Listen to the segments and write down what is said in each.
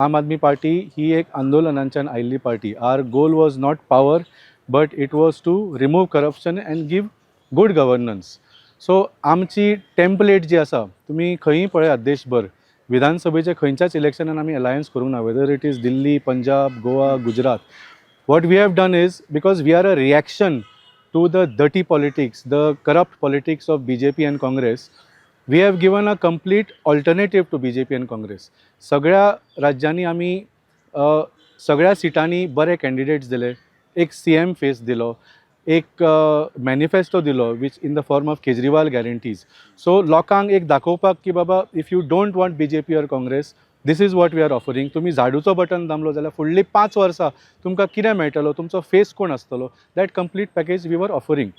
आम आदमी पार्टी ही एक आंदोलनांच्यान आयिल्ली party. Our goal was not power, but it was to remove corruption and give good governance. So आमची template जी आसा, तुमी खंयी पळयात देशभर, विधानसभेच्या खंयच्याच इलेक्शनान आमी अलायन्स करूंक ना, whether it is Delhi, Punjab, Goa, Gujarat. What we have done is, because we are a reaction to the dirty politics, the corrupt politics of BJP and Congress, we have given a complete alternative to BJP and Congress. सगळ्या राज्यांनी आमी सगळ्या सिटांनी बरे candidates दिले, एक CM face दिलो, एक manifesto दिलो, which in the form of Kejriwal guarantees. So लोकांक एक दाखोवपाक की बाबा, if you don't want BJP or Congress, this is what we are offering. तुमी झाडूचो बटन दामलो जाल्यार फुडलीं 5 वर्सां तुमकां कितें मेळटलो, तुमचो फेस कोण आसतलो, that complete package we were offering.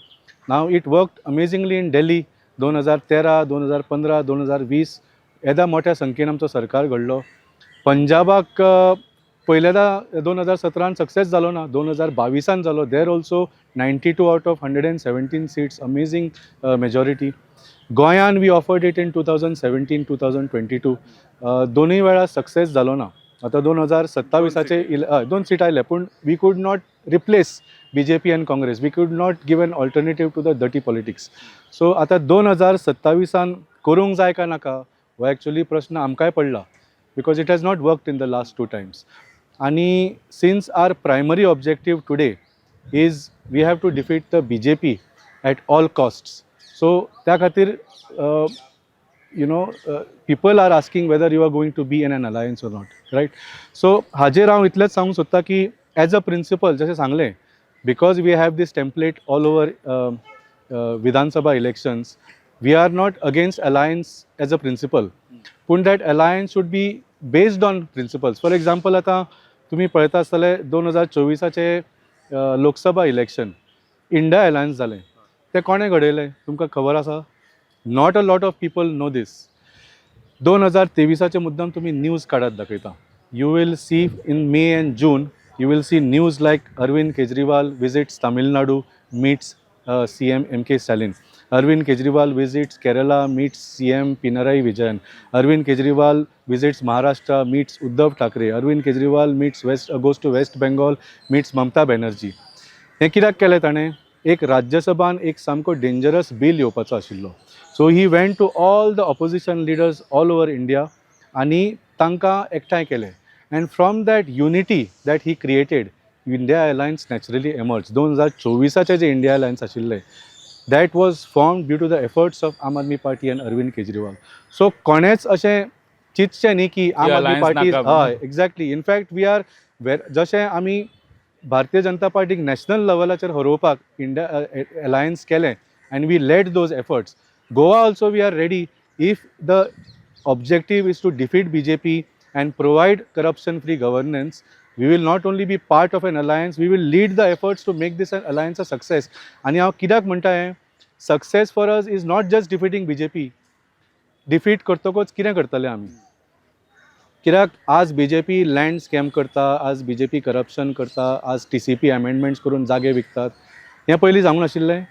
Now, it worked amazingly in Delhi. 2013, 2015, 2020 येदा मोठ्या संख्येन आमचो सरकार घडलो. पंजाबाक पयल्यांदा 2017न सक्सेस जालो ना, 2022न जालो. There also 92 out of 117 seats, amazing majority. गोंयान we offered it in 2017, 2022. दोनूय वेळा सक्सेस जालो ना. आतां 2027आचे हय, दोन सीट आयले, पूण we could not replace BJP and Congress. We could not give an alternative to the dirty politics. So आतां 2027आन करूंक जाय काय नाका, हो एक्चुली प्रश्न आमकांय पडला, because it has not worked in the last two times. आनी since our primary objective today is we have to defeat the BJP at all costs, so त्या खातीर people are asking whether you are going to be in an alliance or not, right? So हाजेर हांव इतलेंच सांगूंक सोदता की as a principal, जशें सांगलें, because we have this template all over Vidhan Sabha elections, we are not against alliance as a principle, पूण that alliance should be based on principles. For example, आतां तुमी पळयता आसतले, 2024आचे लोकसभा इलेक्शन इंडिया अलायन्स जालें. तें कोणें घडयलें, तुमकां खबर आसा? Not a lot of people know this. 2023आचे मुद्दाम तुमी न्यूज काडात, दाखयता. You will see in May and June, you will see news like Arvind Kejriwal visits Tamil Nadu, meets CM M K Stalin. Arvind Kejriwal visits Kerala, meets CM Pinarayi Vijayan. Arvind Kejriwal visits Maharashtra, meets Uddhav Thackeray. Arvind Kejriwal meets West goes to West Bengal, meets Mamata Banerjee. हें कित्याक केलें ताणें? एक राज्यसभान एक सामको dangerous bill येवपाचो आशिल्लो, so he went to all the opposition leaders all over India आनी तांकां एकठांय केले, and from that unity that he created, India Alliance naturally emerged. 2024आचे J India alliance आशिल्ले, that was formed due to the efforts of Aam Aadmi Party and Arvind Kejriwal. So कोणेच अशें चिंतचें न्ही की आम आदमी alliance party नाका. हय, exactly. In fact we are वेर जशें आमी भारतीय जनता पार्टीक नॅशनल लेवलाचेर हरोवपाक इंडिया अलायन्स केलें and we led those efforts, Goa also we are ready. If the objective is to defeat BJP and provide corruption free governance, we will not only be part of an alliance, we will lead the efforts to make this an alliance a success. आनी हांव कित्याक म्हणटा हें, success for us is not just defeating BJP. Defeat करतकूच कितें करतले आमी? कित्याक आज बीजेपी लँड स्कॅम करता, आज बीजेपी करप्शन करता, आज टीसीपी अमेंडमेंट्स करून जागे विकतात. हें पयलीं जावंक नाशिल्लें?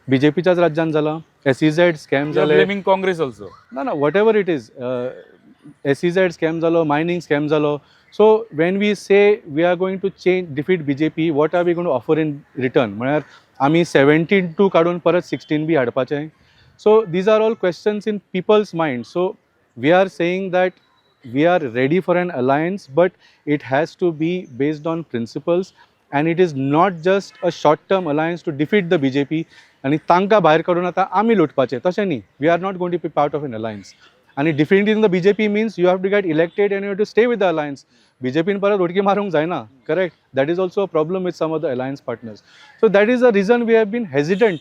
बीजेपीच्याच राज्यान जालां. एसईझेड स्कॅम जाले. Blaming Congress also. ना ना, whatever it is, SEZ scam जालो, मायनींग स्कॅम जालो. So when we say we are going to change, defeat BJP, what are we going to offer in return? म्हळ्यार आमी 17-2 काडून परत 16 बी हाडपाचें? So these are all questions in people's mind. So we are saying that we are ready for an alliance, but it has to be based on principles and it is not just a short term alliance to defeat the BJP आनी तांकां भायर काडून आतां आमी लुटपाचें, तशें न्ही. We are not going to be part of an alliance. आनी defeating the BJP means you have to get elected and you have to stay with the alliance. बीजेपीन परत उडकी मारूंक जायना, correct? That is also a problem with some of the alliance partners. So that is the reason we have been hesitant.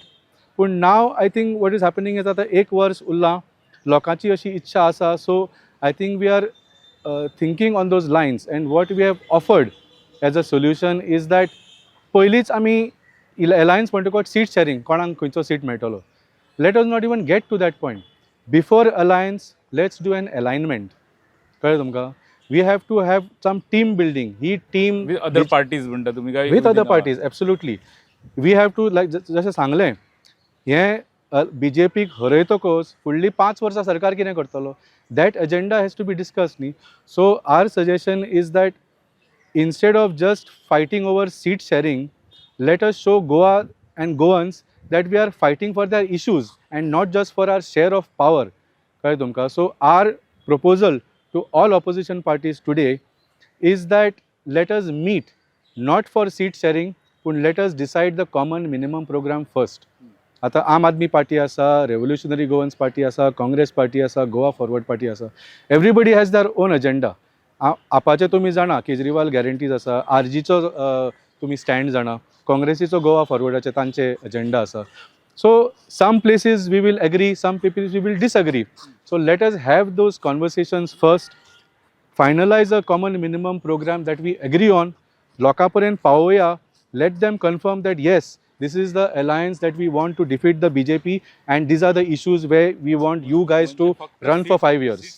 पूण now I think what is happening is, आतां एक वर्स उरलां, लोकांची अशी इच्छा आसा, so I think we are thinking on those lines, and what we have offered as a solution is that पयलींच आमी अलायन्स म्हणटकच सीट शॅरींग, कोणाक खंयचो सीट मेळटलो, let us not even get to that point. Before alliance, let's do an alignment. कळ्ळें तुमकां? We have to have some team building. He team with other parties म्हणटा तुमी काय? With other parties, absolutely. We have to, like जशें सांगलें हें. बीजेपीक हरयतकच फुडलीं 5 वर्सां सरकार कितें करतलो, that agenda has to be discussed न्ही. So our suggestion is that instead of just fighting over seat sharing, let us show Goa and Goans that we are fighting for their issues and not just for our share of power. कळ्ळें तुमकां? So our proposal to all opposition parties today is that let us meet not for seat sharing, पूण let us decide the common minimum program first. आतां आम Aadmi party आसा, revolutionary Goans party आसा, Congress party आसा, Goa forward party आसा. Everybody has their own agenda. आपाचे तुमी जाणा, Kejriwal guarantees आसा, आरजीचो तुमी स्टँड जाणा, काँग्रेसीचो गोवा फॉरवर्डाचे तांचे एजेंडा आसा. So some places we will agree, some places we will disagree. So let us have those conversations first, finalize a common minimum program that we agree on, लोकां पर्यंत पावोवया, let them confirm that yes, this is the alliance that we want to defeat the BJP and these are the issues where we want you guys to म्हणजे फक्त run for seat- 5 years. Seat